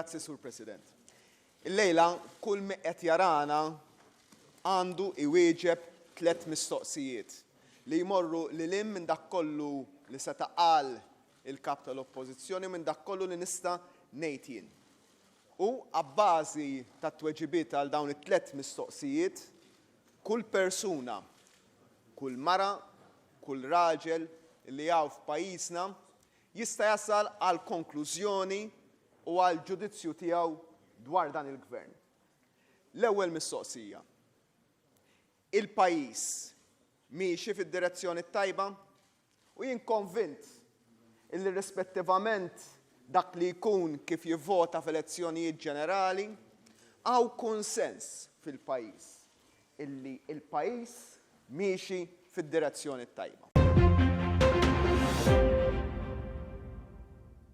Grazzi, Sur President. Illejla kull min qed jarana għandu iwieġeb tlett mistoqsijiet li jmorru lil hinn minn dak kollu li seta' qal il-Kap tal-Oppożizzjoni u minn dak kollu li nista' ngħid jien. U abbażi tat-tweġibiet għal dawn it-tlett mistoqsijiet, kull persuna, kull mara, kull raġel li hawn f'pajjiżna jista' jasal għal konklużjoni u għal ġudizzju tiegħu dwar dan il-Gvern. L-ewwel mistoqsija. Il-pajjiż miexi fid-direzzjoni t-tajba? U jien konvint illi rispettivament dak li jkun kif jivvota f'elezzjonijiet ġenerali, hawn kunsens fil-pajjiż illi l-pajjiż miexi fid-direzzjoni t-tajba.